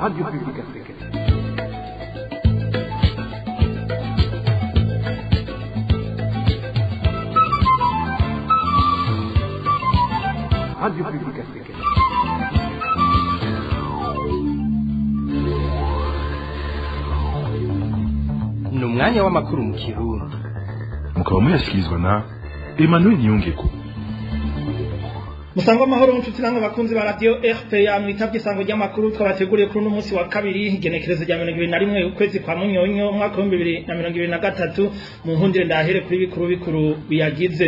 Radio Publique Africaine. Radio Publique Africaine. Ni umwanya w'amakuru mu Kirundi. Mukaba muyashyikirizwa na Emmanuel Niyongeko. Musangwa amahoro, nshuti namwe bakunzi ba Radio RPA, mwitavye isango ry'amakuru twabateguriye kuri uno munsi wa kabiri, igenekerezo rya 21 ukwezi kwa Munyonyo, umwaka wa 2023. Mu nkundire ndahere kuri bikuru bikuru biyagize.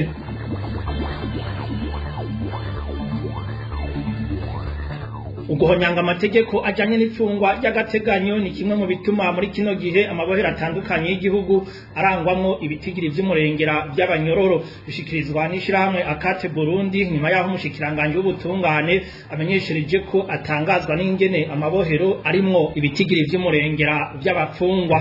Uguhonyanga amategeko ajanye n'ifungwa ry'agateganyo ni kimwe mu bituma muri kino gihe amabohero atandukanye y'igihugu arangwamwo ibitigiri vy'umurengera vy'abanyororo. Bishikirizwa n'ishirahamwe Akate Burundi nyuma y'aho umushikiranganji w'ubutungane amenyeshereje ko atangazwa n'ingene amabohero arimwo ibitigiri vy'umurengera vy'abapfungwa.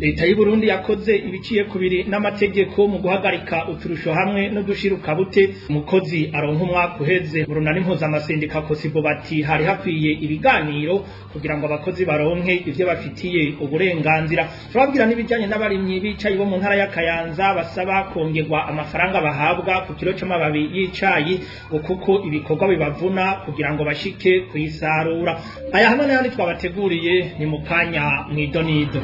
Leta y'u Burundi yakoze ibiciye kubiri n'amategeko mu guhagarika uturusho hamwe no dushirukabute umukozi aronka umwaka uheze. Urunani mpuzamasendika Kosibo bati hari hakwiye ibiganiro kugira ngo abakozi baronke ivyo bafitiye uburenganzira. Turababwira n'ibijanye n'abarimyi b'icayi bo mu ntara ya Kayanza basaba kongerwa amafaranga bahabwa ku kilo c'amababi y'icayi, ngo kuko ibikorwa bibavuna kugira ngo bashike kuyisarura. Aya hamwe n'ayandi twabateguriye ni mu kanya mw'idonido.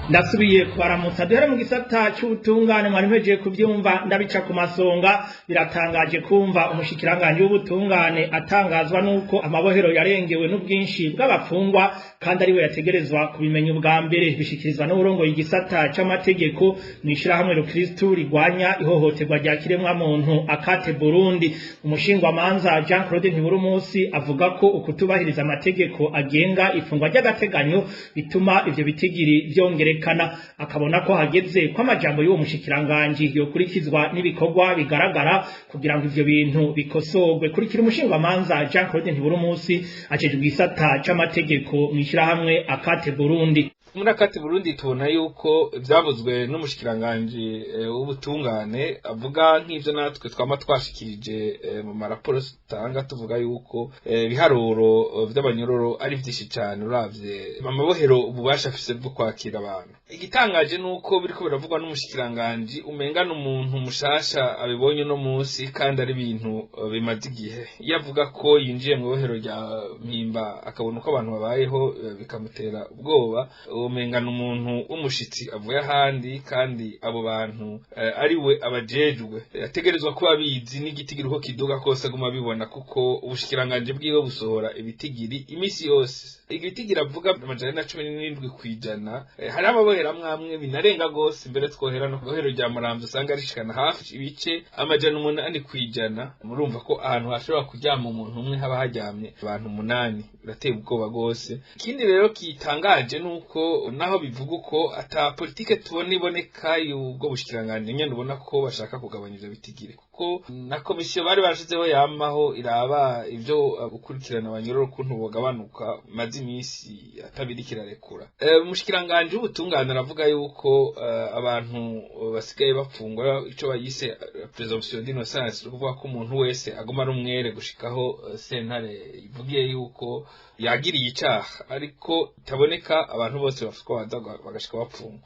Ndasubiye kubaramutsa. Duhere mu gisata c'ubutungane. Mwari mpejeje kuvyumva ndabica ku masonga. Biratangaje kumva umushikiranganji w'ubutungane atangazwa n'uko amabohero yarengewe n'ubwinshi bw'abapfungwa kandi ariwe yategerezwa kubimenya ubwa mbere. Bishikirizwa n'uwurongoye igisata c'amategeko mw'ishirahamwe Rukristu rigwanya ihohoterwa rya kiremwamuntu Akate Burundi. Umushingwamanza Jean Claude Ntiburumusi avuga ko ukutubahiriza amategeko agenga ifungwa ry'agateganyo bituma ivyo bitigiri vyongerekana, akabona ko hageze ko amajambo y'uwo mushikiranganji yokurikizwa n'ibikorwa bigaragara kugira ngo ivyo bintu bikosorwe. Kurikira umushingwamanza Jean Claude Ntiburumusi, ajejwe igisata c'amategeko mw'ishirahamwe Akate Burundi. Muri Akati Burundi tubona yuko byavuzwe n'umushikiranganji w'ubutungane avuga nk'ivyo natwe twama twashikirije mu maraporo tutanga, tuvuga yuko ibiharuro vy'abanyororo ari vyinshi cane uravye amabohero ububasha afise bwo kwakira abantu. Igitangaje nuko biriko biravugwa n'umushikiranganji umenga n'umuntu mushasha abibonye uno munsi, kandi ari ibintu bimaze igihe. Iyo avuga ko yinjiye mu ibohero rya Mpimba akabona uko abantu babayeho bikamutera ubwoba, umenga n'umuntu w'umushitsi avuye ahandi, kandi abo bantu ari we abajejwe, ategerezwa kuba abizi n'igitigiri uko kiduga kose aguma abibona, kuko ubushikiranganji bwiwe busohora ibitigiri imisi yose. Igitigiri avuga 417%, hariho amabohero amwe amwe binarenga gose. Mbere twohera no kubohero rya Muramvya usanga rishikana hafi ibice 800%. Murumva ko ahantu hashobora kuryama umuntu umwe haba haryamye abantu umunani, birateye ubwoba gose. Ikindi rero kitangaje nuko naho bivuga uko ata politike tubona iboneka y'ubwo bushikiranganji nyene, ubona ko bashaka kugabanya ivyo bitigiri, kuko na komisiyo bari barashizeho yamaho iraba ivyo gukurikirana abanyororo ukuntu bogabanuka maze imisi atabiri kirarekura. Umushikiranganji w'ubutungane aravuga yuko abantu basigaye bapfungwa ico bayise présomption d'innocence, ni ukuvuga ko umuntu wese aguma ari umwere gushikaho sentare ivugiye yuko yagiriye icaha, ariko itaboneka abantu bose bafatwa baza bagashika bapfungwa.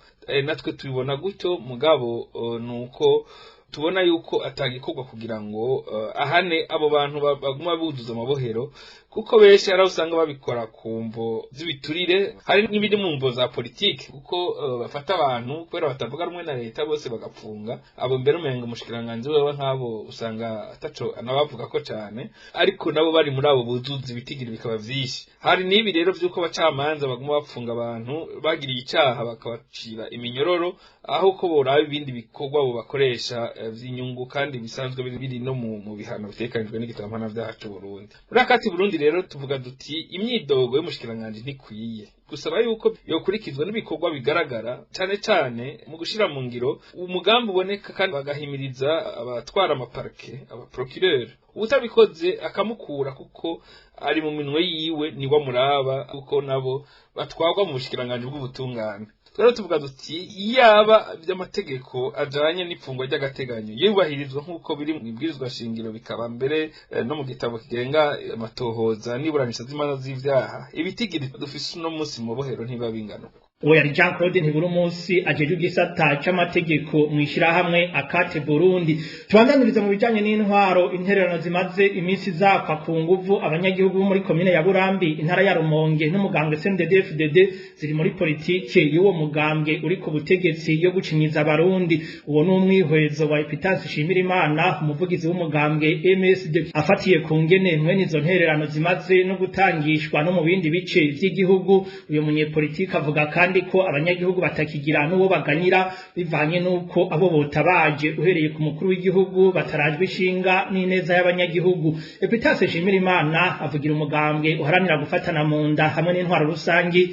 Natwe tubibona gutyo, mugabo nuko tubona yuko atagikorwa kugira ngo ahane abo bantu baguma buzuza amabohero, kuko benshi hari aho usanga babikora ku mvo z'ibiturire, hari n'ibiri mu mvo za politike, kuko bafata abantu kubera batavuga rumwe na leta bose bagapfunga abo. Mbere umenga umushikiranganji wewe nk'abo usanga ataco anabavuga ko cane, ariko nabo bari muri abo buzuza ibitigiri bikaba vyinshi. Hari n'ibi rero vy'uko abacamanza baguma bapfunga abantu bagiriye icaha bakabacira iminyororo, aho ko boraba ibindi bikorwa bobakoresha vy'inyungu kandi bisanzwe biri no mu bihano bitegekanijwe n'igitabo mpanavyaha c'Uburundi. Muri Akati Burundi rero tuvuga duti imyidogo y'umushikiranganji ntikwiye, gusaba yuko yokurikizwa n'ibikorwa bigaragara, cane cane mu gushira mu ngiro umugambi uboneka, kandi bagahimiriza abatwara amaparke, abaprocureur, utabikoze akamukura kuko ari mu minwe yiwe, niwe amuraba, kuko nabo batwarwa mu bushikiranganji bw'ubutungane. Twari tuvuga duti yaba by'amategeko ajanye n'ifungwa ry'agateganyo yubahirizwa nk'uko biri mu ibwirizwa shingiro, bikaba mbere no mu gitabo kigenga amatohoza n'iburanisha z'imanza z'ivyaha, ibitigiri dufise uno munsi mu bohero ntiba bingana uko. Uwo yari Jean Claude Ntiburumusi ajejwe igisata c'amategeko mw'ishirahamwe Akate Burundi. Tubandaniriza mu bijanye n'intwaro. Intererano zimaze iminsi zakwa ku nguvu abanyagihugu bo muri komine ya Burambi, intara ya Rumonge, n'umugambwe CNDD-FDD ziri muri politike y'uwo mugambwe uri ku butegetsi yo gucinyiza abarundi. Uwo ni umwihwezo wa Epitance Shimirimana, umuvugizi w'umugambwe MSD, afatiye ku ngene mwene izo ntererano zimaze no gutangishwa no mu bindi bice vy'igihugu. Uyo munyepolitike avuga kandi ko abanyagihugu batakigira n'uwo baganyira, bivanye n'uko abo botabaje uhereye ku mukuru w'igihugu batarajwe ishinga n'ineza y'abanyagihugu. Epitase Shimirimana avugira umugambwe uharanira gufatana mu nda hamwe n'intwaro rusangi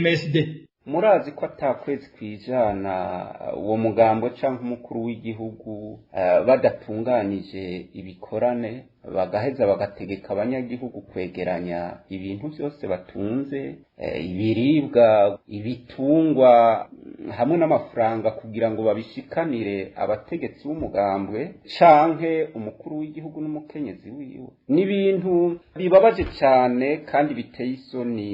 MSD. Murazi ko atakwezi kwijana uwo mugambo canke umukuru w'igihugu badatunganije ibikorane, bagaheza bagategeka abanyagihugu kwegeranya ibintu byose batunze, ibiribwa, ibitungwa hamwe n'amafaranga, kugira ngo babishikanire abategetsi b'umugambwe canke umukuru w'igihugu n'umukenyezi wiwe. N'ibintu bibabaje cyane kandi biteye isoni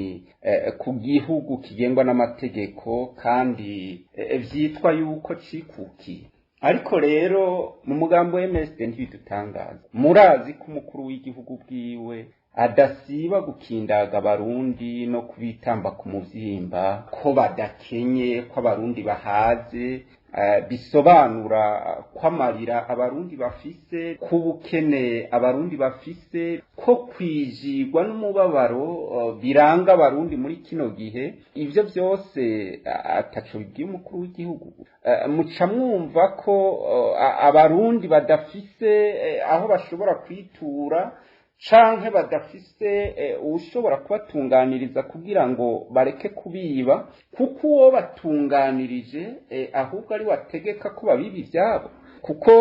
ku gihugu kigengwa n'amategeko kandi vyitwa yuko cikukiye. Ariko rero mu mugambo wa MSD ntibidutangaza. Murazi ko umukuru w'igihugu bwiwe adasiba gukindaga abarundi no kubitamba ku muvyimba ko badakenye, ko abarundi bahaze, bisobanura ko amarira abarundi bafise, ko ubukene abarundi bafise, ko kwijigwa n'umubabaro biranga abarundi muri kino gihe, ivyo byose ataco bibwiye umukuru w'igihugu. Muca mwumva ko abarundi badafise aho bashobora kwitura canke badafise uwushobora kubatunganiriza kugira ngo bareke kubiba, kuko uwo batunganirije ahubwo ari wategeka ko babiba ivyabo. Kuko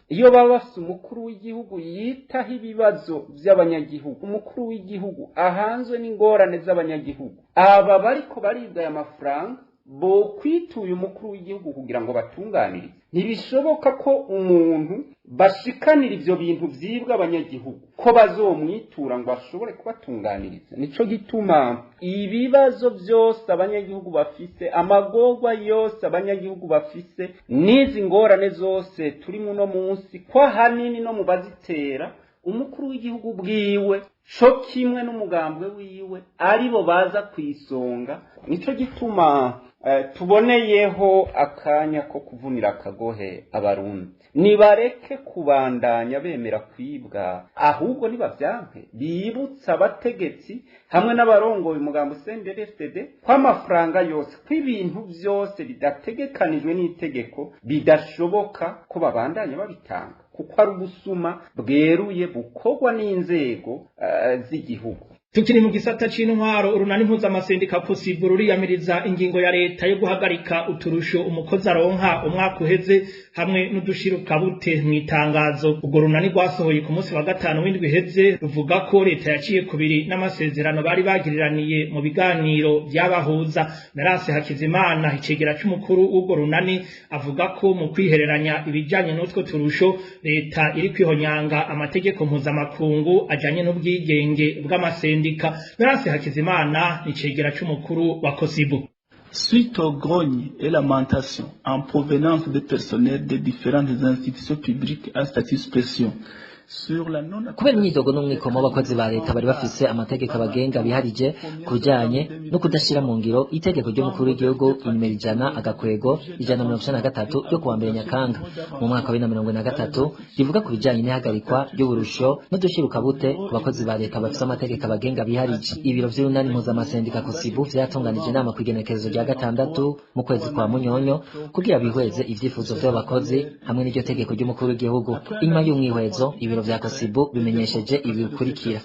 iyo baba bafise umukuru w'igihugu yitaho ibibazo by'abanyagihugu, umukuru w'igihugu ahanzwe n'ingorane z'abanyagihugu, aba bariko baribwa aya mafaranga bokwituye umukuru w'igihugu kugira ngo batunganirize. Ntibishoboka ko umuntu bashikanira ivyo bintu vyibwa abanyagihugu ko bazomwitura ngo bashobore kubatunganiriza. Nico gituma ibibazo vyose abanyagihugu bafise, amagorwa yose abanyagihugu bafise, n'izi ngorane zose turi muno munsi, ko ahanini no mu bazitera umukuru w'igihugu bwiwe co kimwe n'umugambwe wiwe aribo baza kwisonga. Nico gituma tuboneyeho akanya ko kuvunira akagohe abarundi, nibareke kubandanya bemera kwibwa, ahubwo nibavyanke bibutsa abategetsi hamwe n'abarongoye umugambo CNDD-FDD ko amafaranga yose, ko ibintu vyose bidategekanijwe n'itegeko bidashoboka ko babandanya babitanga, kuko ari ubusuma bweruye bukorwa n'inzego z'igihugu. Tukiri mu gisata c'intwaro, urunani mpuzamasendika Posibu ruriyamiriza ingingo ya leta yo guhagarika uturusho umukozi aronka umwaka uheze hamwe n'udushirukabute. Mw'itangazo urwo runani rwasohoye ku munsi wa gatanu w'indwi iheze, ruvuga ko leta yaciye kubiri n'amasezerano bari bagiriraniye mu biganiro vyabahuza. Merase Hakizimana, icegera c'umukuru w'urwo runani, avuga ko mu kwihereranya ibijanye n'utwo turusho leta iri kwihonyanga amategeko mpuzamakungu ajanye n'ubwigenge bw'amasendika. Merase Hakizimana icegera c'umukuru wa Kosibu. Suite aux grognes et lamentations en provenance des personnels des différentes institutions publiques à statut spéciaux Kubera imyidogo n'umwikomo w'abakozi ba leta bari bafise amategeko abagenga biharije ku bijanye no kudashira mu ngiro itegeko ry'umukuru w'igihugu inimero 100/193 ryo kuwa 1 Nyakanga mu mwaka wa 2023, rivuga ku bijanye n'ihagarikwa ry'uburusho n'udushirukabute ku bakozi ba leta bafise amategeko abagenga biharije, ibiro vy'urunani mpuzamasendika Kosibu vyatunganije inama kw'igenekerezo rya 6 mu kwezi kwa Munyonyo kugira bihweze ivyifuzo vy'abakozi hamwe n'iryo tegeko ry'umukuru w'igihugu. Inyuma y'umwihwezo, ibiro Ibiro vya Kosibu bimenyesheje ibi bikurikira: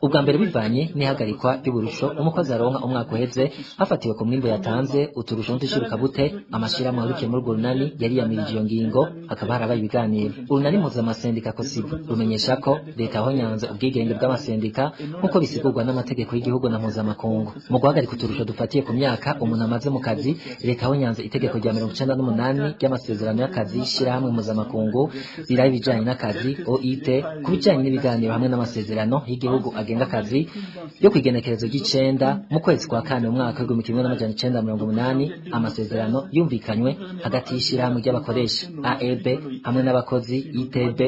ubwa mbere, bivanye n'ihagarikwa ry'uburusho umukozi aronka umwaka uheze hafatiwe ku mwimbu yatanze, uturusho n'udushirukabute, amashirahamwe ahurikiye muri urwo runani yari yamirije iyo ngingo, hakaba harabaye ibiganiro. Urunani mpuzamasendika Kosibu rumenyesha ko leta yahonyanze ubwigenge bw'amasendika nk'uko bisigurwa n'amategeko y'igihugu na mpuzamakungu. Mu guhagarika uturusho dufatiye ku myaka umuntu amaze mu kazi, leta yahonyanze itegeko rya 98 ry'amasezerano y'akazi y'ishirahamwe mpuzamakungu riraba ibijanye n'akazi OIT ku bijanye n'ibiganiro hamwe n'amasezerano y'igihugu agenga akazi yo kw'igenekerezo ry'icenda mu kwezi kwa kane mu mwaka w'1980, amasezerano yumvikanywe hagati y'ishirahamwe ry'abakoresha AEB hamwe n'abakozi ITB,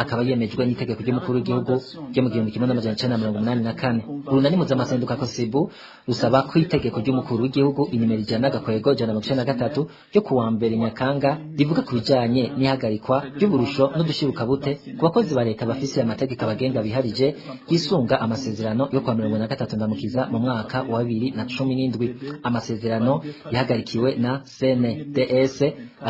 akaba yemejwe n'itegeko ry'umukuru w'igihugu ryo mu 1984. Urunani mpuzamasenduka Kosibu rusaba ko itegeko ry'umukuru w'igihugu inimero 100-193 ryo kuwa 1 Nyakanga rivuga ku bijanye n'ihagarikwa ry'uburusho n'udushirukabute ku bakozi ba leta bafise amategeko abagenga biharije yisunga amasezerano yo kwa 33 Ndamukiza mu mwaka wa 2017, amasezerano yahagarikiwe na CNDS,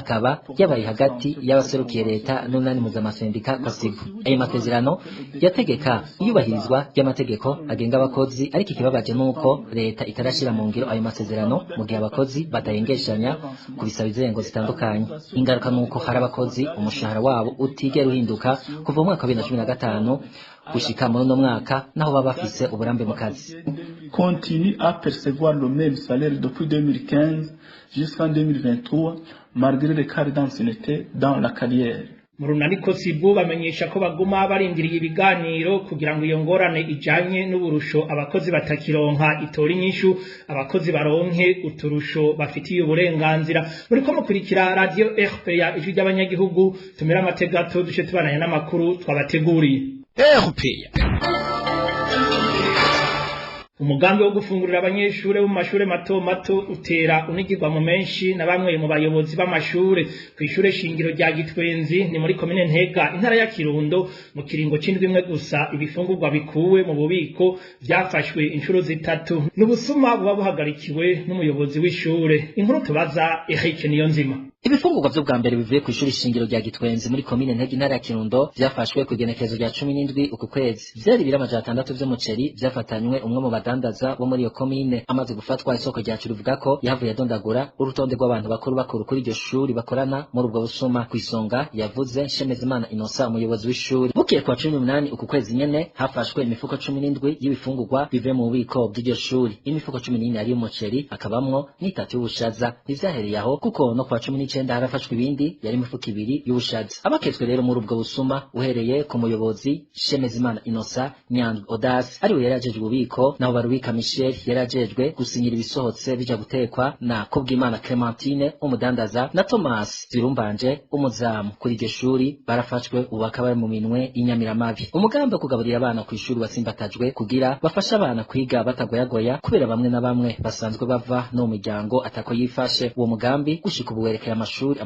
akaba yabaye hagati y'abaserukiye leta n'unani mpuzamasenduka Kosibu. Ayo masezerano yategeka iyubahirizwa ry'amategeko agenga abakozi, ariko ikibabaje nuko leta itarashira mu ngiro ayo masezerano mu gihe abakozi badahengeshanya kubisaba inzego zitandukanye. Ingaruka nuko hari abakozi umushahara wabo utigera uhinduka kuva mu mwaka wa 2015 gushika muri uno mwaka, naho baba bafise uburambe mu kazi. Continue à percevoir le même salaire depuis 2015 jusqu'en 2023 malgré les cartes d'ancienneté dans la carrière. Mu runani Kosibu bamenyesha ko baguma barindiriye ibiganiro kugira ngo iyo ngorane ijanye n'uburusho abakozi batakironka itora inyishu, abakozi baronke uturusho bafitiye uburenganzira. Muriko mukurikira Radio RPA, Ijwi ry'Abanyagihugu. Tumira amategato duce tubananye n'amakuru twabateguriye. RPA. Umugambi wo gufungurira abanyeshure bo mu mashure mato mato utera unigirwa mu menshi na bamwe mu bayobozi b'amashure. Kw'ishure shingiro rya Gitwenzi, ni muri komine Ntega, intara ya Kirundo, mu kiringo c'indwi imwe gusa ibifungurwa bikuwe mu bubiko vyafashwe inshuro zitatu. N'ubusuma buba buhagarikiwe n'umuyobozi w'ishure. Inkuru tubaza Eric Niyonzima. Ibifungurwa vy'ubwa mbere bivuye kw'ishuri shingiro rya Gitwenzi muri komine Ntega, intara ya Kirundo, vyafashwe kw'igenekerezo rya 17 uku kwezi. Vyari ibiro 600 vy'umuceri vyafatanywe umwe mu badandaza bo muri iyo komine. Amaze gufatwa, isoko ryacu rivuga ko yahavuye adondagura urutonde rw'abantu bakuru bakuru kuri iryo shuri bakorana muri ubwo busuma. Kw'isonga yavuze Nshemezimana Innocent, umuyobozi w'ishuri. Bukeye kuwa 18 uku kwezi nyene hafashwe imifuko 17 y'ibifungurwa bivuye mu bubiko bw'iryo shuri. Imifuko 14 yari y'umuceri, hakabamwo n'itatu y'ubushaza. Ntivyahereye aho, kuko no kuwa 19 harafashwe ibindi, yari imifuko ibiri y'ubushaza. Abaketswe rero muri ubwo busuma, uhereye ku muyobozi Shemezimana Innocent, Nyandwi Odas ariwe yari ajejwe ububiko, naho Barubika Michel yari ajejwe gusinyira ibisohotse bija gutekwa, na Kubwimana Clementine umudandaza, na Thomas Zirumbanje umuzamu kuri iryo shuri, barafashwe ubu bakaba bari mu minwe y'inyamiramabi. Umugambi wo kugaburira abana kw'ishuri wasimbatajwe kugira bafashe abana kwiga batagoyagoya, kubera bamwe na bamwe basanzwe bava no mu miryango atako yifashe. Uwo mugambi gushika ubu werekeye amashuri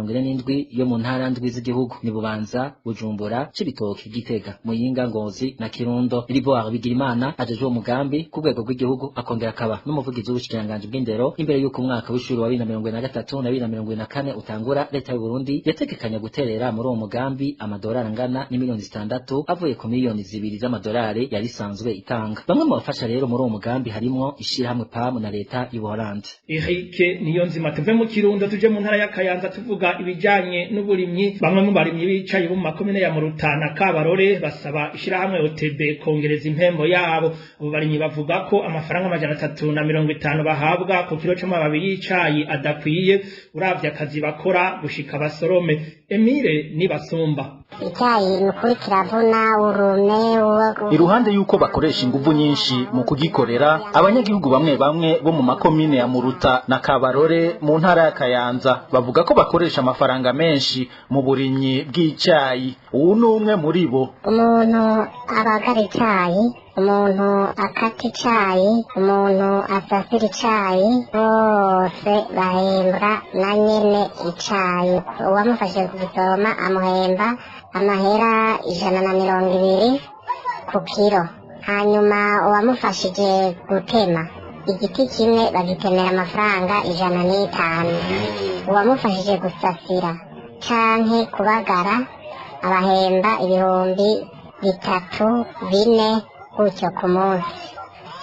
847 yo mu ntara ndwi z'igihugu, ni Bubanza, Bujumbura, Cibitoke, Gitega, Muyinga, Ngozi na Kirundo. Rivoire Bigirimana ajejwe uwo mugambi ku rwego rw'igihugu, akongera akaba n'umuvugizi w'ubushikiranganji bw'indero. Imbere y'uko umwaka w'ishuri wa 2023 na 2024 utangura, leta y'u Burundi yategekanya guterera muri uwo mugambi amadolari angana n'imiliyoni 6 avuye ku miliyoni 2 z'amadolari yari isanzwe itanga. Bamwe mu bafasha rero muri uwo mugambi harimwo ishirahamwe PAM na leta y'u Buholandi. Eric Niyonzima. Tuve mu Kirundo tuje mu ntara ya Kayanza tuvuga ibijanye n'uburimyi. Bamwe mu barimyi bicaye mu makomine ya Murutana, Kabarore basaba ishirahamwe OTB kongereza impembo yabo. Abo barimyi bavuga ko amafaranga 350 bahabwa ku kilo c'amababi y'icayi adakwiye uravye akazi bakora gushika basorome. Emile Nibasumba. Icyayi ni ukuri kiravuna urume. Iruhande y'uko bakoresha inguvu nyinshi mu kugikorera, abanyagihugu bamwe bamwe bo mu makomine ya Muruta na Kabarore mu ntara ya Kayanza bavuga ko bakoresha amafaranga menshi mu burimyi bw'icayi. Uwu ni umwe muri bo. Umuntu abagara icayi, umuntu akata icayi, umuntu asasira icayi, bose bahembwa na nyene icayi. Uwamufashije kugisoroma amuhemba amahera 120 ku kiro, hanyuma uwamufashije gutema igiti kimwe bagitemera amafaranga 105, uwamufashije gusasira canke kubagara Abahemba 3,000 4,000 gutyo ku munsi,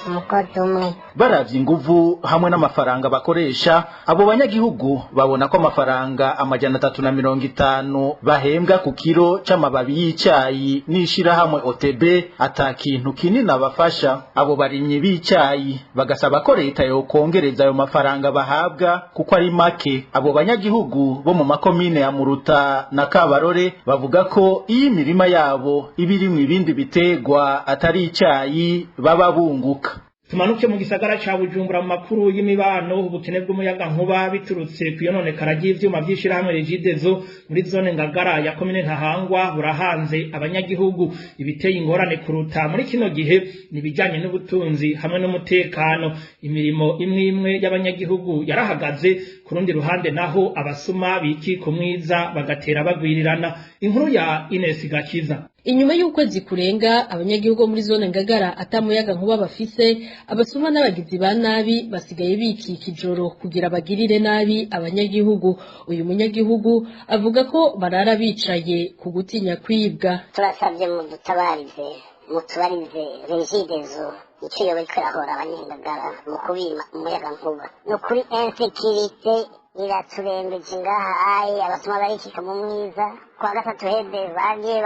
umukozi umwe. Baravye inguvu hamwe n'amafaranga bakoresha, abo banyagihugu babona ko amafaranga 350 bahembwa ku kiro c'amababi y'icayi n'ishirahamwe OTB ata kintu kinini abafasha. Abo barimyi b'icayi bagasaba ko leta yokongereza ayo mafaranga bahabwa kuko ari make. Abo banyagihugu bo mu makomine ya Muruta na Kabarore bavuga ko iyo imirima yabo iba irimwo ibindi bitegwa atari icayi baba bunguka. Tumanuke mu gisagara ca Bujumbura mu makuru y'imibano. Ubukene bw'umuyaga nkuba biturutse kwiyononekara ry'ivyuma vy'ishirahamwe Regideso muri zone Ngagara ya komine Ntahangwa burahanze abanyagihugu. Ibiteye ingorane kuruta muri kino gihe nibijanye n'ubutunzi hamwe n'umutekano. Imirimo imwe imwe y'abanyagihugu yarahagaze, ku rundi ruhande naho abasuma bikika umwiza bagatera bagwirirana. Inkuru ya Ines Gakiza. Inyuma y'ukwezi kurenga abanyagihugu muri zone Ngagara atamuyaga nkuba bafise, abasuma n'abagizi ba nabi basigaye bikika ijoro kugira bagirire nabi abanyagihugu. Uyu munyagihugu avuga ko barara bicaye ku gutinya kwibwa. Turasabye mudutabarize, mutubarize Regideso icyo yoba iriko irahora abanyengagara mu kubima umuyaga nkuba. Ni ukuri insécurité iraturembeje ngaha ayi, abasuma barikika mu mwiza. Kwa gatatu heze bagiye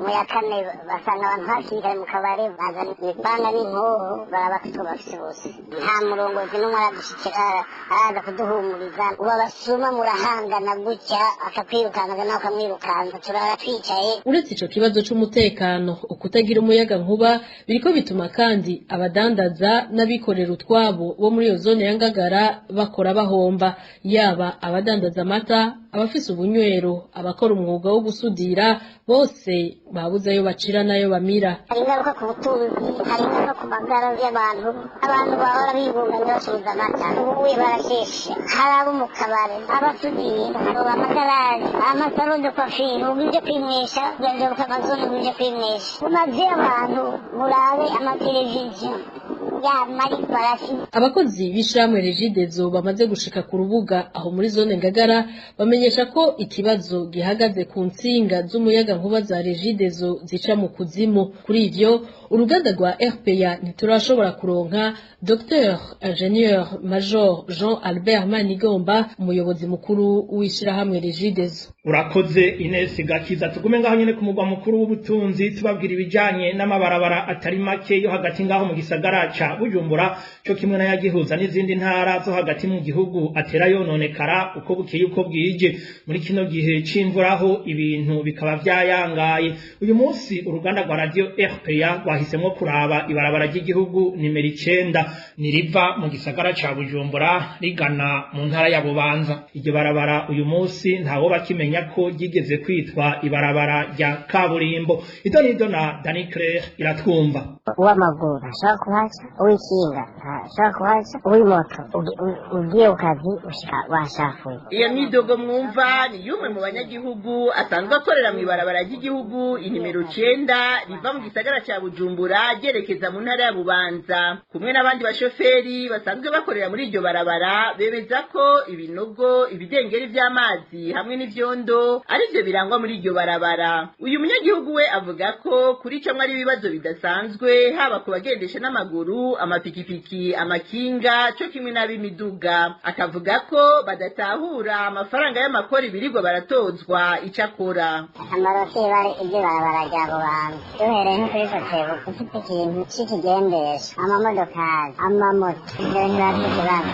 mu ya kane basanga abantu hakiri kare mu kabare, bazana imipanga n'inkoho barabafite bafise bose. Nta murongozi n'umwe aradushikira araza kuduhumuriza. Ubu abasuma murahangana gutya, akakwirukanka nawe ukamwirukanza, turara twicaye. Uretse ico kibazo c'umutekano, ukutagira umuyaga nkuba biriko bituma kandi abadandaza n'abikorera utwabo bo muri iyo zone ya Ngagara bakora bahomba, yaba abadandaza amata, abafise ubunywero, abakora umwuga wo gusudira, bose babuze ayo bacira n'ayo bamira. Hari ingaruka ku butunzi, hari ingaruka ku magara y'abantu. Abantu bahora bibunganya bacuruza amata ubuye barasheshe, hari abo mu kabare, abasudira, amagarari, amasalo de coiffure, ubu ibyo kwimwesha byongeruka, amazone ubu ibyo kwimwesha umaze abantu murabe amateleviziyo. Abakozi b'ishirahamwe Regideso bamaze gushika ku rubuga aho muri zone Ngagara bamenyesha ko ikibazo gihagaze ku ntsinga z'umuyaga nkuba za Regideso zica mu kuzimu. Kuri ivyo uruganda rwa RPA ntiturashobora kuronka Dr Ingénieur Major Jean Albert Manigomba, umuyobozi mukuru w'ishirahamwe Regideso. Urakoze Ines Gakiza. Tugume ngaho nyene ku mugwa mukuru w'ubutunzi, tubabwira ibijanye n'amabarabara atari make yo hagati ngaho mu gisagara ca Bujumbura cyo kimwe n'ayagihuza n'izindi ntara zo hagati mu gihugu atera yononekara uko bukeye uko bwije. Muri kino gihe c'imvuraho ibintu bikaba vyayangaye. Uyu munsi uruganda rwa radio RPA rwahisemwo kuraba ibarabara ry'igihugu nimero 9 niriva mu gisagara ca Bujumbura rigana mu ntara ya Bubanza. Iryo barabara uyu munsi ntawo bakimenya ko ryigeze kwitwa ibarabara rya kaburimbo. Idonido na Dani Claire iratwumva. Uw'amaguru ntashobora kuhaca, uw'ikinga ntashobora kuhaca, uw'imoto ugiye ku kazi ushika washafuye. Iyo myidogo mwumva ni y'umwe mu banyagihugu asanzwe akorera mu ibarabara ry'igihugu inimero 9 riva mu gisagara ca Bujumbura ryerekeza mu ntara ya Bubanza. Kumwe n'abandi bashoferi basanzwe bakorera muri iryo barabara bemeza ko ibinogo, ibidengeri vy'amazi hamwe n'ivyondo arivyo birangwa muri iryo barabara. Uyu munyagihugu we avuga ko kuri camwe ari ibibazo bidasanzwe, haba ku bagendesha n'amaguru, amapikipiki, amakinga co kimwe n'ab'imiduga. Akavuga ko badatahura amafaranga y'amakori birirwa baratozwa ico akora. Akamaro k'ibara ry'ibarabara rya Bubanza, duhereye nko kuri Sotebu, ufite ikintu c'ikigendesha, amamodokari, amamoto, ivyo bintu birafise ikibazo,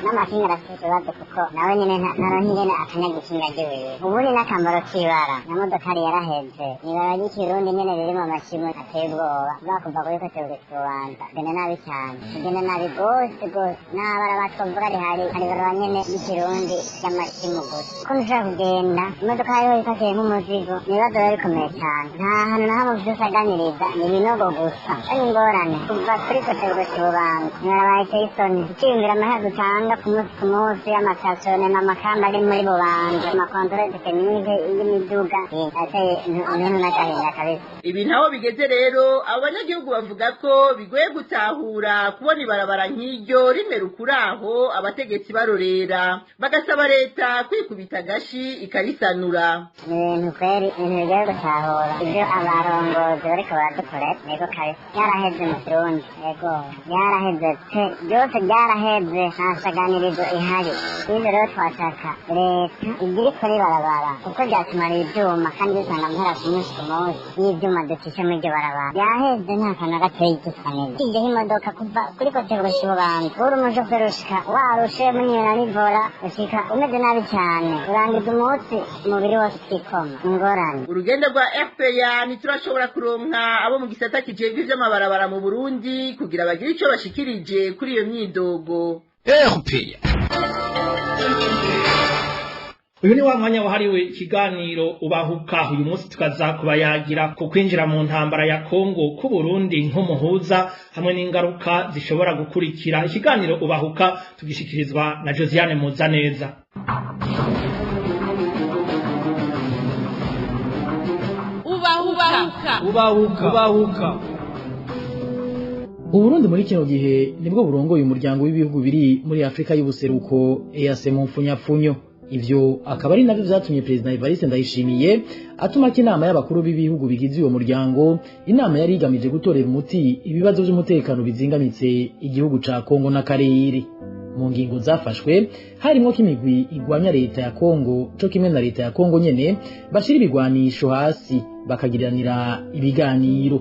n'amakinga arafise ikibazo kuko nawe nyene naronka ingene akanyagikinga ryiwiwe. Ubundi n'akamaro k'ibara, na modokari yaraheze, ibarabara ry'ikirundi nyene ririmwo amashimo ateye ubwoba, bakuva kuri Sotebu gushika Bubanza, tugenda nabi cane, tugenda nabi gose gose. N'abarabara twovuga rihari, hari ibarabara nyene ry'ikirundi ry'amashimo gusa. Ukuntu ushobora kugenda imodoka hariho ipakiye nk'umuzigo, ni ibibazo biba bikomeye cane. Nta hantu na hamwe ufise usaganiriza, ni ibinogo Imizigo gusa ari ingorane kuva kuri kote gusa Ububanza ibarabara iteye isoni. Ukiyumvira amahera dutanga ku munsi ku munsi y'amasitasiyo n'amakamba ari muri Bubanza, amakontorore tekinike y'imiduga ateye intuntu n'agahinda kabisa. Ibi ntaho bigeze rero, abo banyagihugu bavuga ko bigoye gutahura kubona ibarabara nk'iryo rimera ukuraho abategetsi barorera, bagasaba leta kwikubita agashi ikarisanura. Ni ibintu kweri, ibintu bigoye gutahura ibyo abarongozi bariko baradukorera. Yego kabisa, byaraheze mu Kirundi. Yego, byaraheze pe, byose byaraheze, nta saganirizo ihari. Ibyo rero twashaka leta igira ikora ibarabara, kuko byatumariye ibyuma kandi dusanga amahera ku munsi ku munsi y'ibyuma ducisha muri iryo barabara. Byaheze, nta kantu na gatoyi gisa neza. Kijyaho imodoka kuva kuri kote gushika Ububanza, uri umushoferi ushika warushe munywera n'ivora, ushika umeze nabi cyane, urangiza umunsi umubiri wose ukikoma ingorane. Urugendo rwa RPA ntiturashobora kuronka abo mu gisata kijejwe ivy'amabarabara mu Burundi kugira bagire ico bashikirije kuri iyo myidogo. RPA. Uyu ni wa mwanya wahariwe ikiganiro Ubahuka. Uyu munsi tukaza kubayagira ku kwinjira mu ntambara ya Kongo ku Burundi nk'umuhuza hamwe n'ingaruka zishobora gukurikira. Ikiganiro Ubahuka tugishikirizwa na Josiane Muzaneza. Ubahuka. Ubahuka. Ubahuka. Uburundi muri kino gihe nibwo burongoye umuryango w'ibihugu biri muri Afrika y'ubuseruko, EAC mu mfunyapfunyo. Ivyo akaba ari navyo vyatumye Perezida Evariste Ndayishimiye atuma ko inama y'abakuru b'ibihugu bigize uwo muryango, inama yari igamije gutorera umuti ibibazo vy'umutekano bizingamitse igihugu ca Kongo n'akarere. Mu ngingo zafashwe harimwo ko imigwi igwanya leta ya Kongo co kimwe na leta ya Kongo nyene bashira ibigwanisho hasi bakagiriranira ibiganiro.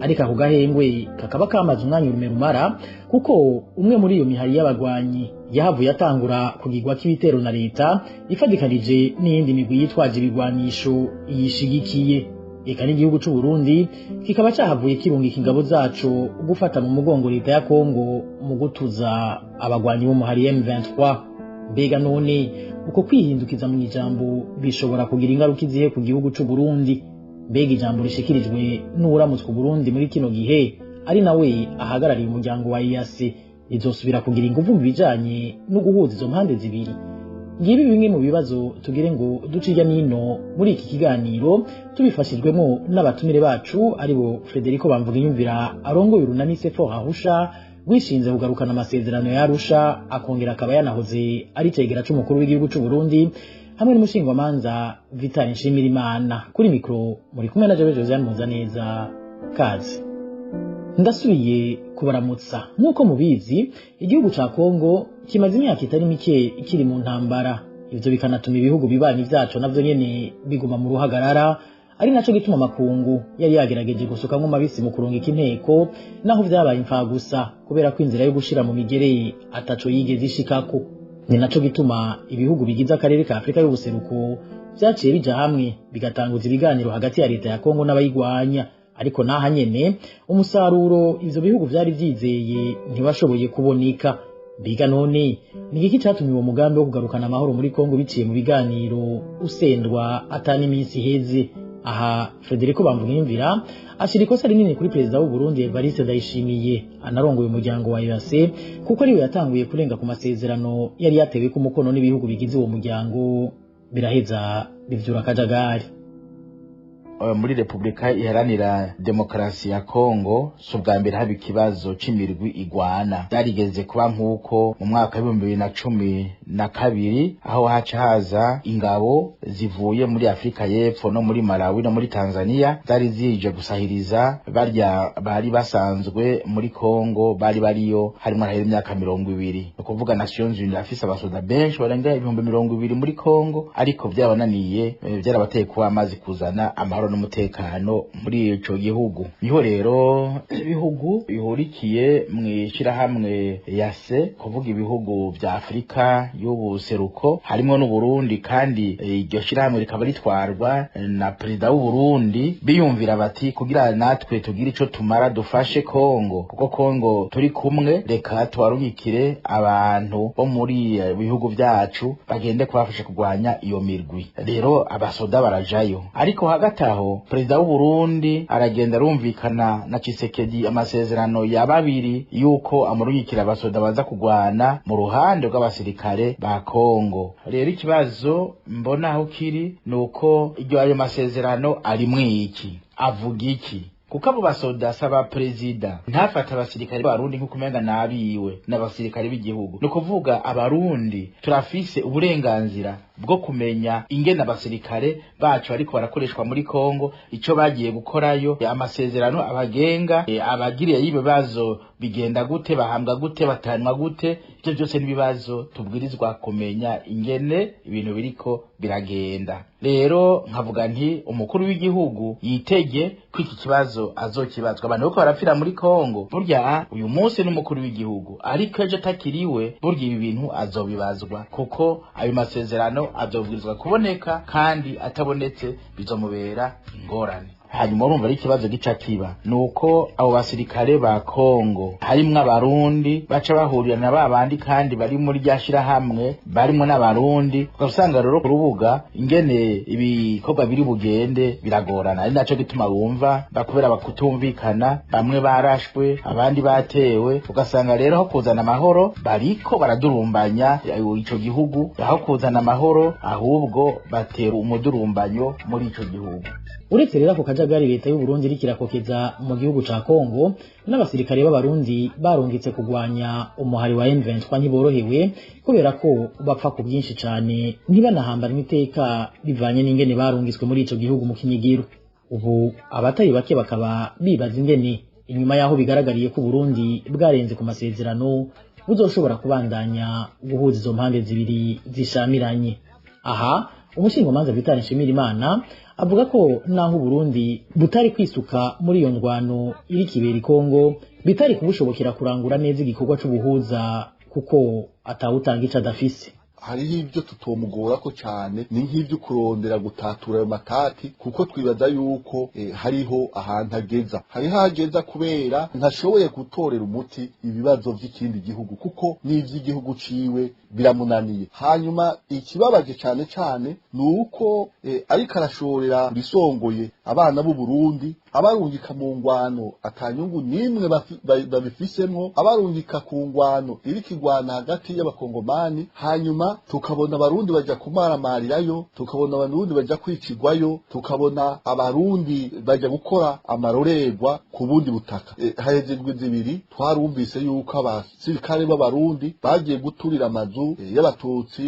Ariko ako gahengwe kakaba kamaze umwanya urume rumara, kuko umwe muri iyo mihari y'abagwanyi yahavuye atangura kugirwa k'ibitero na leta ifadikanije n'iyindi migwi yitwaje ibigwanisho yishigikiye. Eka n'igihugu c'u Burundi kikaba cahavuye kirungika ingabo zaco gufata mu mugongo leta ya Kongo mu gutuza abagwanyi b'umuhari M23. Mbega none uko kwihindukiza mu ijambo bishobora kugira ingaruka izihe ku gihugu c'u Burundi? Mbega ijambo rishikirijwe n'uwuramutswe Burundi muri kino gihe, ari nawe ahagarariye umuryango wa EAC, rizosubira kugira inguvu mu bijanye no guhuza izo mpande zibiri? Ngibi bimwe mu bibazo tugire ngo duce hirya n'ino muri iki kiganiro, tubifashijwemo n'abatumire bacu, aribo Federico Bamvuginyumvira arongoye urunani Sefor Arusha rwishinze kugarukana amasezerano ya Arusha, akongera akaba yanahoze ari cegera c'umukuru w'igihugu c'u Burundi, hamwe n'umushingwamanza Vital Nshimirimana. Kuri mikro muri kumwe na Jabe Josiane Muzaneza. Kaze, ndasubiye kubaramutsa. Nk'uko mubizi, igihugu ca Kongo kimaze imyaka itari mike kiri mu ntambara. Ivyo bikanatuma ibihugu bibanyi vyaco navyo nyene biguma mu ruhagarara, ari naco gituma amakungu yari yagerageje gusukamwo mabisi mu kurungika inteko, naho vyabaye imfagusa kubera ko inzira yo gushira mu migere ataco yigeze ishikako. Ni naco gituma ibihugu bigize akarere ka Afrika y'ubuseruko vyaciye bija hamwe bigatanguza ibiganiro hagati ya leta ya Kongo n'abayigwanya. Ariko naha nyene umusaruro ivyo bihugu vyari vyizeye ntibashoboye kuboneka. Biga none ni igiki catumye uwo mugambi wo kugarukana amahoro muri Kongo biciye mu biganiro usendwa atani iminsi iheze? Aha Federico Bamvuginyumvira ashira ikosa rinini kuri perezida w'u Burundi Evariste Ndayishimiye anarongoye umuryango wa EAC, kuko ariwe yatanguye kurenga ku masezerano yari yatewe ku mukono n'ibihugu bigize uwo muryango, biraheza bivyura akajagari. Muri Republika Iharanira Demokarasi ya Kongo si ubwa mbere haba ikibazo c'imirwi igwana. Byarigeze kuba nk'uko mu mwaka w'2012, aho haca haza ingabo zivuye muri Afrika y'Epfo no muri Malawi no muri Tanzania, zari zije gusahiriza barya bari basanzwe muri Kongo, bari bariyo harimo harahera imyaka 20. Ni ukuvuga Nations Unies afise abasoda benshi barenga 20,000 muri Kongo, ariko vyabananiye, vyarabateye kuba amazi kuzana amahoro n'umutekano muri ico gihugu. Niho rero ibihugu bihurikiye mw'ishirahamwe yase, kuvuga ibihugu vya Afrika y'ubuseruko harimo n'Uburundi, kandi iryo shirahamwe rikaba ritwarwa na perezida w'Uburundi, biyumvira bati kugira natwe tugire ico tumara dufashe Kongo, kuko Kongo turi kumwe, reka tubarungikire abantu bo muri bihugu vyacu bagende kubafasha kurwanya iyo mirwi. Rero abasoda barajayo, ariko hagati aho yaho perezida w'u Burundi aragenda arumvikana na Tshisekedi amasezerano ya babiri yuko amurungikira abasoda baza kugwana mu ruhande rw'abasirikare ba Kongo. Rero ikibazo mbona aho kiri nuko iryo ayo masezerano arimwo iki, avuga iki, kuko abo basoda saba perezida ntafata abasirikare b'Abarundi nk'uko umenga nabiwe n'abasirikare b'igihugu. Ni ukuvuga Abarundi turafise uburenganzira bwo kumenya ingene abasirikare bacu ariko barakoreshwa muri Kongo, ico bagiye gukorayo, amasezerano abagenga, abagiriye y'ibibazo bigenda gute, bahambwa gute, batanwa gute. Ivyo byose n'ibibazo tubwirizwa kumenya ingene ibintu biriko biragenda. Rero nkavuga nti umukuru w'igihugu yitege ko iki kibazo azokibazwa. Abantu bariko barapfira muri Kongo, burya uyu munsi n'umukuru w'igihugu, ariko ejo atakiriwe, burya ibi bintu azobibazwa, kuko ayo masezerano azobwirizwa kuboneka, kandi atabonetse bizomubera ingorane. Hanyuma urumva ari ikibazo gica kiba nuko abo basirikare ba Kongo harimwo Abarundi baca bahurira na babandi kandi bari muri rya shirahamwe barimwo n'Abarundi, ugasanga rero ku rubuga ingene ibikorwa biri bugende biragorana. Ari naco gituma bumva bakubera bakutumvikana, bamwe barashwe abandi batewe, ugasanga rero aho kuzana amahoro bariko baradurumbanya ico gihugu, aho kuzana amahoro ahubwo batera umudurumbanyo muri ico gihugu. Uretse rero ako kajagari leta y'u Burundi iriko irakokeza mu gihugu ca Kongo, n'abasirikare b'Abarundi barungitse kugwanya umuhari wa M23 ntiborohewe, kubera ko bapfa ku bwinshi cane, ntibanahambanwe iteka bivanye n'ingene barungitswe muri ico gihugu mu kinyigiro. Ubu abatari bake bakaba bibaza ingene inyuma yaho bigaragariye ko Burundi bwarenze ku masezerano buzoshobora kubandanya guhuza izo mpande zibiri zishamiranye. Aha umushingamanza Vital Nshimirimana avuga ko naho Burundi butari kwisuka muri iyo ndwano iri kibera Kongo, bitari kubushobokera kurangura neza igikorwa c'ubuhuza kuko atawutanga ico adafise. Hariho ibyo tutomugorako cyane, ni nk'ibyo kurondera gutatura ayo matati, kuko twibaza yuko hariho ahantu ageza, hariho ahageza kubera ntashoboye gutorera umuti ibibazo by'ikindi gihugu, kuko n'ivy'igihugu ciwe biramunaniye. Hanyuma ikibabaje cyane cyane ni uko ariko arashorera bisongoye abana b'u Burundi, abarungika mu ngwano atanyungu nimwe babifisemwo, abarungika ku ngwano iri kigwana hagati y'abakongomani. Hanyuma tukabona Abarundi baja kumaramarirayo, tukabona Abarundi baja kwicigwayo, tukabona Abarundi baja gukora amarorerwa ku bundi butaka. Haheze indwi zibiri twarumvise yuko abasirikare b'Abarundi bagiye guturira amazu y'Abatutsi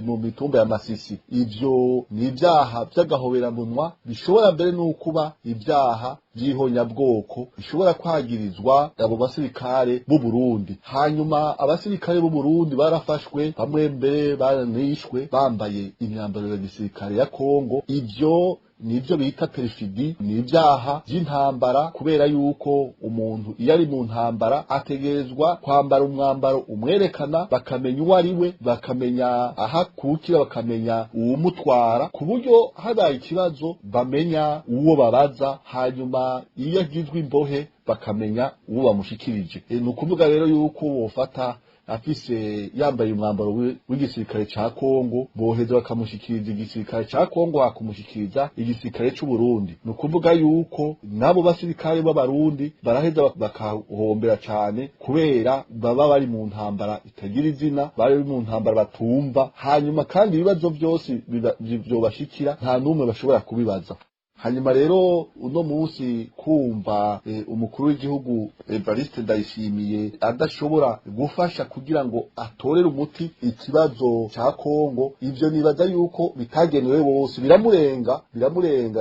mu mitumba ya Masisi. Ivyo ni ibyaha vy'agahoberanwa bishobora mbere n'ukuba ibyaha by'ihonyabwoko bishobora kwagirizwa abo basirikare b'u Burundi. Hanyuma abasirikare b'u Burundi barafashwe, bamwe mbere baranishwe bambaye imyambaro ya gisirikare ya Kongo. Ivyo nivyo bita perfidi, ni ibyaha by'intambara, kubera yuko umuntu iyo ari mu ntambara ategerezwa kwambara umwambaro umwerekana, bakamenya uwo ari we, bakamenya ahakukira, bakamenya uwumutwara, ku buryo habaye ikibazo bamenya uwo babaza. Hanyuma iyo agizwe imbohe bakamenya uwo bamushikirije. Ni ukuvuga rero yuko wofata afise yambaye umwambaro w'igisirikare ca Kongo, boheza bakamushikiriza igisirikare ca Kongo, hakumushikiriza igisirikare c'u Burundi. Ni ukuvuga yuko nabo basirikare b'Abarundi baraheza bakahombera cane, kubera baba bari mu ntambara itagira izina, bari mu ntambara batumva. Hanyuma kandi ibibazo byose vyobashikira nta n'umwe bashobora kubibaza. Hanyuma rero uno munsi kumva umukuru w'igihugu Evariste Ndayishimiye adashobora gufasha kugira ngo atorere umuti ikibazo ca Kongo, ivyo nibaza yuko bitagenewe bose, biramurenga.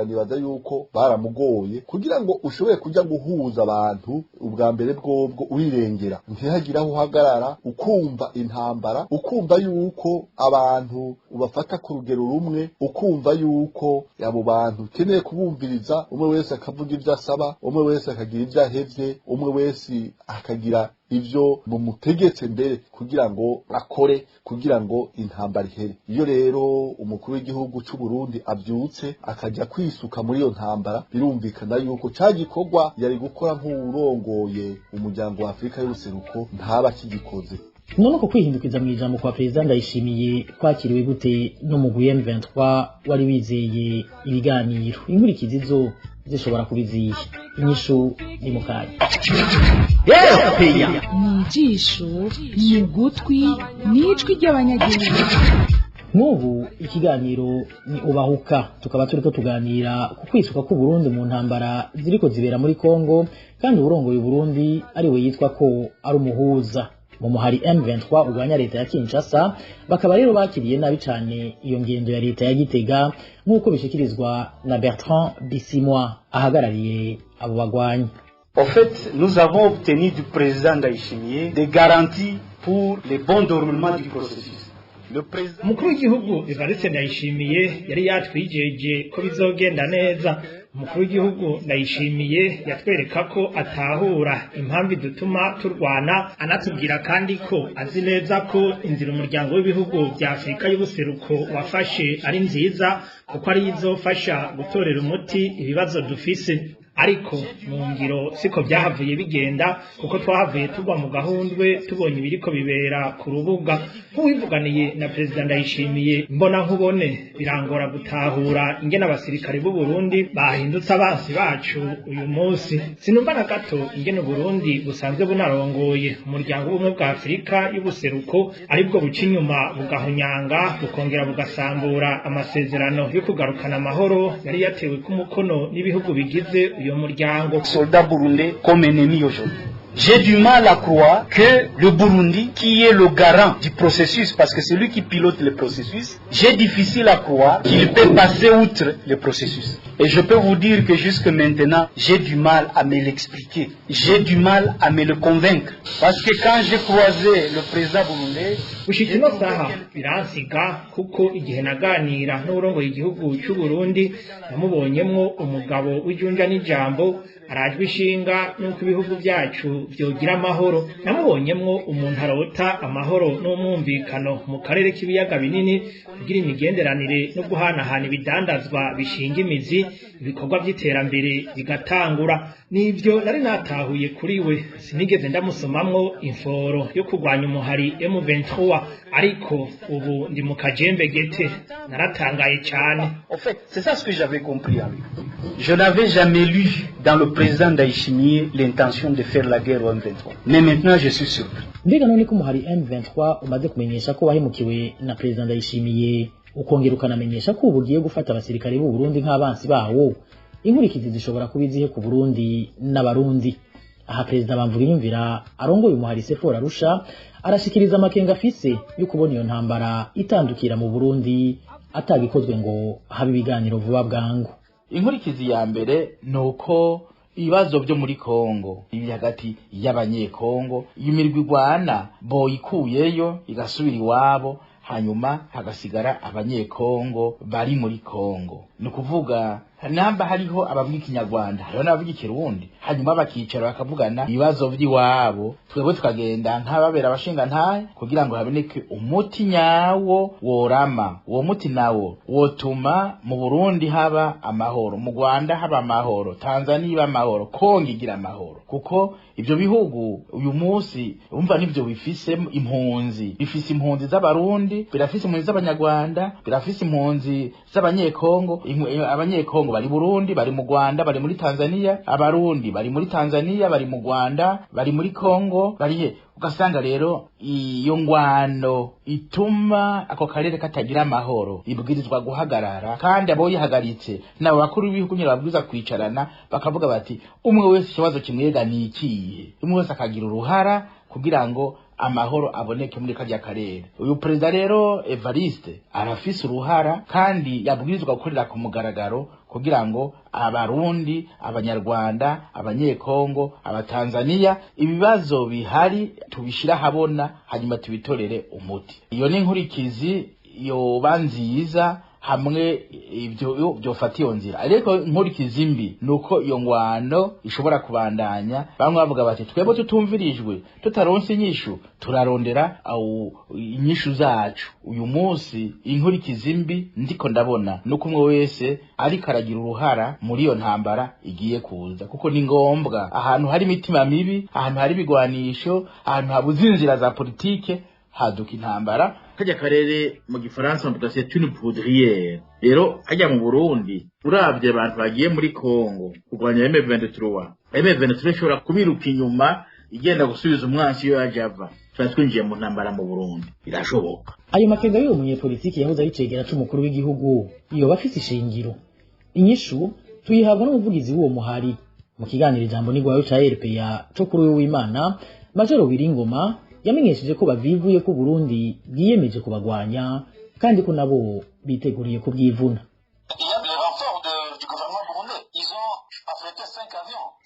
Nibaza yuko baramugoye kugira ngo ushobore kuja guhuza abantu. Ubwa mbere bwobwo urirengera, ntihagire aho uhagarara, ukumva intambara, ukumva yuko abantu ubafata ku rugero rumwe, ukumva yuko abo bantu ukeneye kubumviriza, umwe wese akavuga ivyo asaba, umwe wese akagira ivyo ahevye, umwe wese akagira ivyo mumutegetse mbere kugira ngo akore, kugira ngo intambara ihere. Iyo rero umukuru w'igihugu c'u Burundi avyutse akaja kwisuka muri iyo ntambara, birumvikana yuko ca gikorwa yari gukora nk'uwurongoye umuryango wa Afrika y'ubuseruko ntaba akigikoze. None uko kwihindukiza mu ijambo kwa Perezida Ndayishimiye kwakiriwe gute n'umugwi M23 wari wizeye ibiganiro? Inkurikizi zo zishobora kubiziye? Inyishu ni mukanya. Ni ijisho, ni ugutwi, ni ijwi ry'abanyagihugu. N'ubu ikiganiro ni Ubahuka, tukaba turiko tuganira ku kwisuka k'u Burundi mu ntambara ziriko zibera muri Kongo, kandi uwurongoye Burundi ari we yitwa ko ari umuhuza mu muhari M23 urwanya leta ya Kinshasa. Bakaba rero bakiriye nabi cane iyo ngendo ya leta ya Gitega, nk'uko bishikirizwa na Bertrand Bisimwa ahagarariye abo bagwanyi. En fait, nous avons obtenu du président Ndayishimiye des garanties pour le bon déroulement du processus. Umukuru w'igihugu Evariste Ndayishimiye yari yatwijeje ko bizogenda neza. Umukuru w'igihugu Ndayishimiye yatwereka ko atahura impamvu idutuma turwana, anatubwira kandi ko azi neza ko inzira umuryango w'ibihugu bya Afurika y'ubuseruko wafashe ari nziza, kuko ari izofasha gutorera umuti ibibazo dufise. Ariko mu ngiro siko byahavuye bigenda, kuko twahavuye tugwa mu gahundwe tubonye ibiriko bibera ku rubuga. Nk'uwivuganiye na Perezida Ndayishimiye mbona nkubone, birangora gutahura ingene abasirikare b'u Burundi bahindutse abansi bacu uyu munsi. Sinumva na gato ingene Uburundi busanzwe bunarongoye umuryango w'ubumwe bwa Afurika y'ubuseruko aribwo buca inyuma bugahunyanga bukongera bugasambura amasezerano yo kugarukana amahoro yari yatewe k'umukono n'ibihugu bigize uyo muryango. Soldats burundais comme ennemis aujourd'hui. J'ai du mal à croire que le Burundi, qui est le garant du processus, parce que c'est lui qui pilote le processus, j'ai difficile à croire qu'il peut passer outre le processus. Et je peux vous dire que jusque maintenant, j'ai du mal à me l'expliquer. J'ai du mal à me le convaincre. Parce que quand j'ai croisé le président burundais, Gushika ino saha biransiga, kuko igihe naganira n'uwurongoye igihugu cy'u Burundi namubonyemwo umugabo w'ijunja n'ijambo, arajwe ishinga n'uko ibihugu byacu vyogira amahoro. Namubonyemwo umuntu arota amahoro n'umwumvikano mu karere k'ibiyaga binini, kugira imigenderanire no guhanahana ibidandazwa bishinga imizi, ibikorwa by'iterambere bigatangura. Nivyo nari natahuye kuri we. Sinigeze ndamusomamwo imforo yo kurwanya umuhari M23, ariko ubu ndi mu kajembe gete, naratangaye cyane. En fait, c'est ça ce que j'avais compris en lui. Je n'avais jamais lu dans le président Ndayishimiye l'intention de faire la guerre au M23. Mais maintenant, je suis surpris. Mbega none ko umuhari M23 umaze kumenyesha ko wahemukiwe na Perezida Ndayishimiye, ukongera ukanamenyesha ko ubu ugiye gufata abasirikare b'u Burundi nk'abansi bawo, inkurikizi zishobora kuba izihe ku Burundi n'Abarundi? Aha Perezida Bamvuginyumvira arongoye umuhari CFOR Arusha arashikiriza amakenga afise yo kubona iyo ntambara itandukira mu Burundi atagikozwe ngo habe ibiganiro vuba bwangu. Inkurikizi ya mbere ni uko ibibazo byo muri Kongo biri hagati y'Abanyekongo, imirwi igwana boyikuyeyo igasubira iwabo, hanyuma hagasigara Abanyekongo bari muri Kongo. Ni ukuvuga namba hariho abavuga Ikinyarwanda, hariho n'abavuga Ikirundi, hanyuma bakicara bakavugana ibibazo by'iwabo, twebwe tukagenda nk'ababera abashingantahe kugira ngo haboneke umuti nyawo worama. Uwo muti nawo wotuma mu Burundi haba amahoro, mu Rwanda haba amahoro, Tanzania iba amahoro, Kongo igira amahoro, kuko ibyo bihugu uyu munsi umva nivyo bifise impunzi, bifise impunzi z'Abarundi, birafise impunzi z'Abanyarwanda, birafise impunzi z'Abanyekongo. Abanyekongo bari Burundi, bari mu Rwanda, bari muri Tanzania, Abarundi bari muri Tanzania, bari mu Rwanda, bari muri Kongo, bari he. Ugasanga rero iyo ngwano ituma ako karere katagira amahoro ibwirizwa guhagarara, kandi abo yihagaritse nabo bakuru b'ibihugu nyine babwirizwa kwicarana bakavuga bati umwe wese ikibazo kimwega ni ikihe, umwe wese akagira uruhara kugira ngo amahoro aboneke muri karya karere. Uyu perezida rero Evariste arafise uruhara kandi yabwirizwa gukorera ku mugaragaro kugira ngo Abarundi, Abanyarwanda, Abanyekongo, Abatanzania ibibazo bihari tubishira habona, hanyuma tubitorere umuti. Iyo ni inkurikizi yoba nziza. Hamwe ibyo byofata iyo nzira, ariko inkurikizi mbi nuko iyo ngwano ishobora kubandanya. Bamwe bavuga bati twebwe tutumvirijwe, tutaronse inyishu, turarondera awu inyishu zacu. Uyu munsi inkurikizi mbi ndiko ndabona nuko umwe wese ariko aragira uruhara muri iyo ntambara igiye kuza, kuko ni ngombwa. Ahantu hari imitima mibi, ahantu hari ibigwanisho, ahantu habuze inzira za politike, haduka intambara. Kajya karere mu gifaransa bavuga c'est une poudrière. Rero hajya mu Burundi, uravye abantu bagiye muri Congo kurwanya M23, M23 ishobora kubiruka inyuma igenda gusubiza umwansi iyo yaje ava. Tuba twinjiye mu ntambara mu Burundi, birashoboka. Ayo makenga y'uwo munyepolitiki yahoze ari cegera c'umukuru w'igihugu yoba afise ishingiro? Inyishu tuyihabwa n'umuvugizi w'uwo muhari. Mu kiganiro Ijambo n'Igwayo ca RPA co kuri uyu w'Imana, Majoro Wiringoma yamenyesheje ko bavivuye ko Burundi bwiyemeje kubagwanya, kandi ko nabo biteguriye kubwivuna.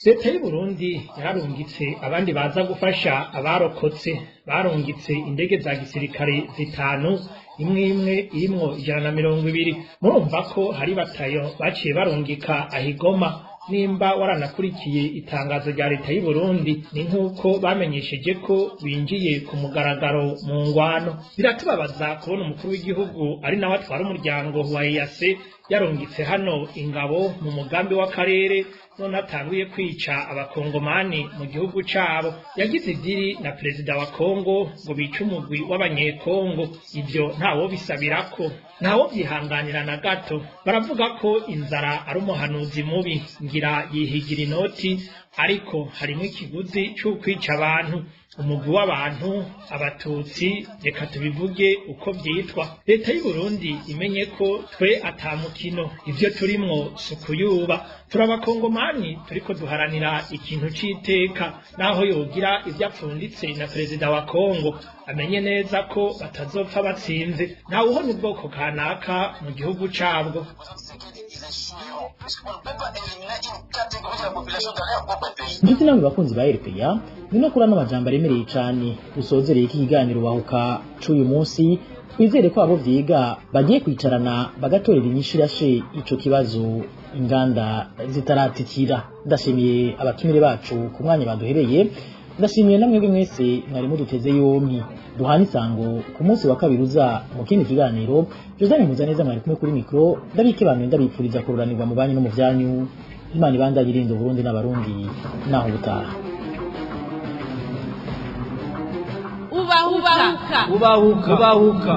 Leta y'u Burundi yararungitse abandi baza gufasha abarokotse. Barungitse indege za gisirikare zitanu, imwe imwe irimwo 120. Murumva ko hari batayo baciye barungika ahigoma. Nimba waranakurikiye itangazo rya leta y'u Burundi, ni nk'uko bamenyesheje ko binjiye ku mugaragaro mu ngwano. Biratubabaza kubona umukuru w'igihugu, ari nawe atwara umuryango wa EAC, yarungitse hano ingabo mu mugambi w'akarere, none atanguye kwica abakongomani mu gihugu cabo. Yagize idiri na perezida wa Kongo ngo bice umugwi w'abanyekongo. Ivyo ntawo bisabirako, ntawo vyihanganira na gato. Baravuga ko inzara ari umuhanuzi mubi, ngira yihigira inoti, ariko harimwo ikiguzi c'ukwica abantu, umugwi w'abantu, abatutsi, reka tubivuge uko vyitwa. Leta y'u Burundi imenye ko twe ata mukino, ivyo turimwo sukuyuba. Turabakongomani, turiko duharanira ikintu c'iteka. Naho yogira ivyo apfunditse na perezida wa Kongo, amenye neza ko batazopfa batsinze. Ntawuhona ubwoko kanaka mu gihugu cabwo. Inshuti namwe bakunzi ba RPA, ni no kuri ano majambo aremereye cane usozereye iki kiganiro Bahuka c'uyu munsi. Twizere ko abo vyiga bagiye kwicarana bagatorera inyishu irashe ico kibazo inganda zitaratikira. Ndashimiye abatumire bacu ku mwanya baduhereye, ndashimiye namwebwe mwese mwari muduteze yompi. Duhana isango ku munsi wa kabiri uza mu kindi kiganiro. Josane Muzaneza mwari kumwe kuri mikro, ndabike bantu, ndabipfuriza kururanirwa mu banyu no mu vyanyu. Imana ibandanye irinda Uburundi n'Abarundi. Naho ubutaha. Ubahuka. Ubahuka. Ubahuka.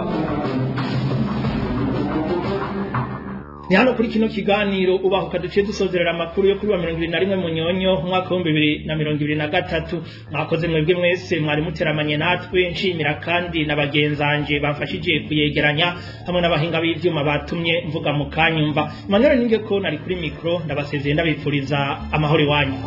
Ni hano kuri kino kiganiro Ubahuka duciye dusozerera amakuru yo kuri wa 21 Munyonyo umwaka wa 2023. Mwakoze mwebwe mwese mwari muteramanye natwe. Nshimira kandi na bagenzanje bamfashije kuyegeranya, hamwe n'abahinga b'ivyuma batumye mvuga mu kanyumva. Emmanuel Ninge ko nari kuri mikro, ndabasezeye, ndabipfuriza amahoro iwanyu.